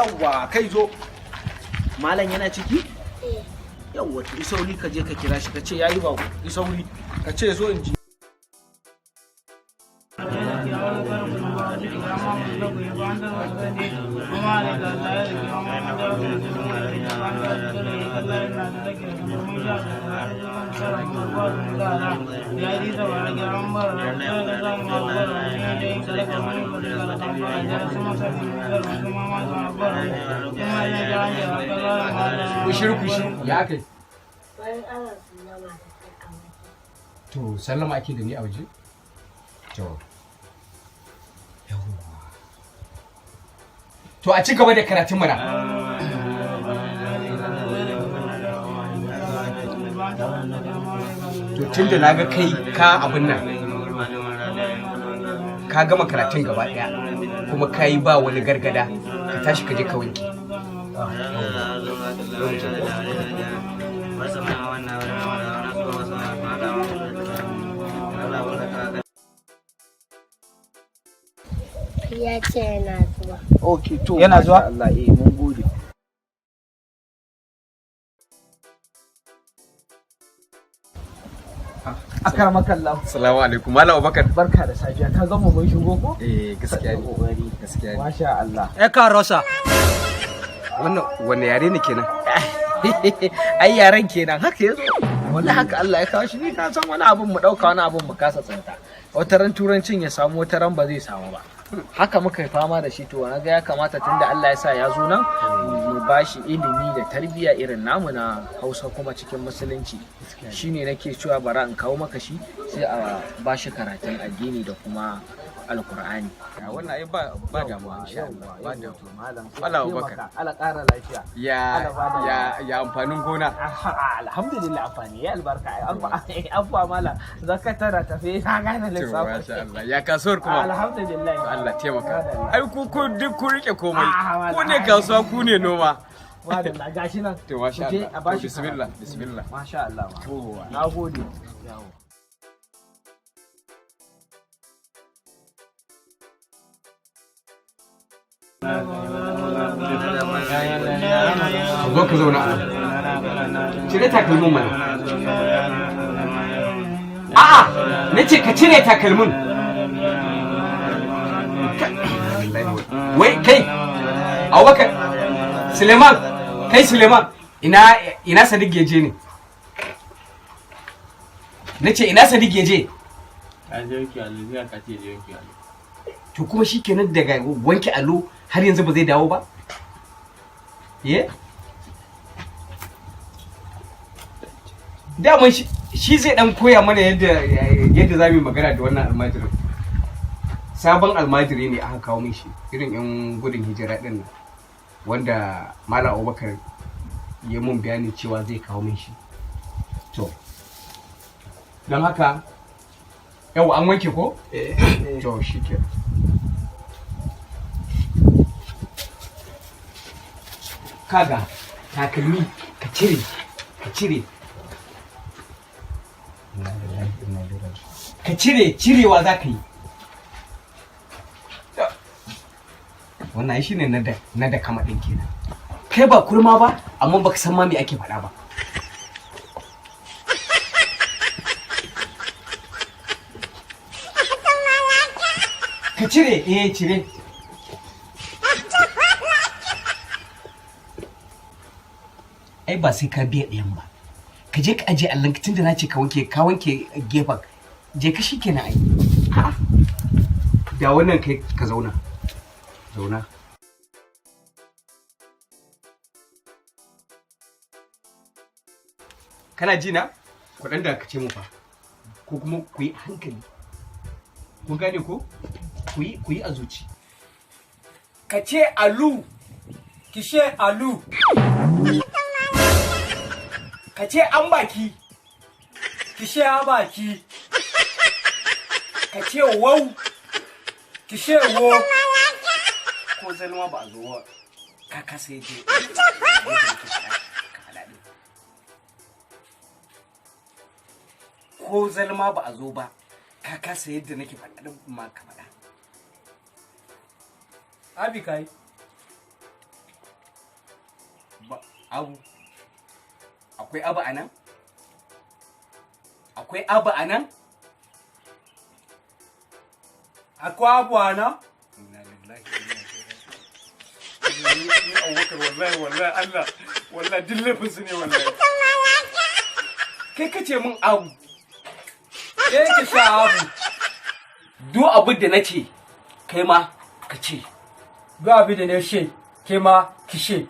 Yawwa, kai zo. Malam yana ciki? Eh. Yawwa, to isauri ka je ka kira shi, ka ce yayi bako. Isauri ka ce zo in ji. Ku shiru, ku shiru, ya kai. Wani ana sallama da kai a waje. To, sallama ake da ni a waje? To. Yawwa. To, a ci gaba da karatun mana. To, tun da na ga kai ka abin nan, ka gama karatun gaba ɗaya, kuma ka yi ba wani gargada, ka tashi ka je ka wanke. Ya ce yana zuwa. Okay, to. Yana zuwa? Masha Allah, eh, mun gode. Akaramakallah. Salamu alaikum, Malam Abubakar. Barka da safiya. Ka gama mun shigo ko? Eh, gaskiya ne. Gaskiya ne. Masha Allah. Eka Rosa. Wannan wanne yare ne kenan? Ai yaran kenan haka yazo. Wallahi haka Allah ya kawo shi, ni ka san wani abun mu dauka, wani abun mu kasa tsinta. Wata ran turancin ya samu, wata ran ba zai samu ba. Haka muka yi fama da shi. To, na ga ya kamata tunda Allah ya sa ya zo nan mu bashi ilimi da tarbiyya irin namu na Hausa kuma cikin musulunci. Shine nake cewa bara in kawo maka shi, sai a bashi karatun addini da kuma Alkur'ani. Ya, wannan ai ba damuwa insha Allah. Ba damuwa. Malam. Malam Abubakar. Allah ƙara lafiya. Ya ya ya amfanin gona. Alhamdulillah, amfani ya albarka. Abuwa malam. Zaka tara tafi na gane To, lissafin. masha Allah. Ya kasuwar kuma. Alhamdulillah. Allah taimaka. Ai ku duk ku rike komai. Ah, Ku ne kasuwa, ku ne noma. Madalla, gashi nan. To, masha Ku je Allah. a To, bashi bismillah, karatu. bismillah. Masha Allah. To. Na gode. Ka zo ka zauna a nan. Cire takalmin mana. A'a, na ce ka cire takalmin. Wai kai, Abubakar, Suleiman, kai Suleiman, ina Sadiq ya je ne? Na ce ina Sadiq ya je? To, kuma shi kenan daga wanke allo har yanzu ba zai dawo ba? Ye? Daman shi zai dan koya mana yadda za mu yi magana da wannan almajirin. Sabon almajiri ne aka kawo min shi, irin yan gudun hijira din nan, wanda Malam Abubakar ya mun bayani cewa zai kawo min shi. To, don haka yau an wanke ko? To, shi ke. Kaga takalmi ka cire, ka cire. Ka cire, cirewa za ka yi. Wannan ai shine na da kama ɗin kenan. Kai ba kurma ba, amma baka san ma me ake faɗa ba. Ka cire, eh, cire. Ai ba sai ka biya ɗayan ba. Ka je ka ajiye allon tun da na ce ka wanke, ka wanke gefen. Je ka, shi kenan ai. A'a. Da wannan kai ka zauna. Zauna. Kana ji na? Ku ɗan dakace mu fa. Ko kuma ku yi hankali. Kun gane ko? Ku yi a zuci. Ka ce alu. Ki ce alu. Ka ce an baki. Ki ce a baki. Ka ce wau. Ki ce wo. Ko zalma ba a zo ba. Ka kasa yadda yake faɗa, ka faɗa ɗin. Ko zalma ba a zo ba, ka kasa yadda nake faɗa ɗin ma ka faɗa. Abi kai. Abu. Akwai abu a nan? Akwai abu a nan? Akwai abu a nan? Inna lillahi wa inna ilaihi raji'un. Ni Abubakar, wallahi wallahi Allah, wallahi duk laifin su ne wallahi. Kai kace min abu. Ke ki sha abu. Duk abu da nace kai ma ka ce. Duk abin da na she, ke ma ki she.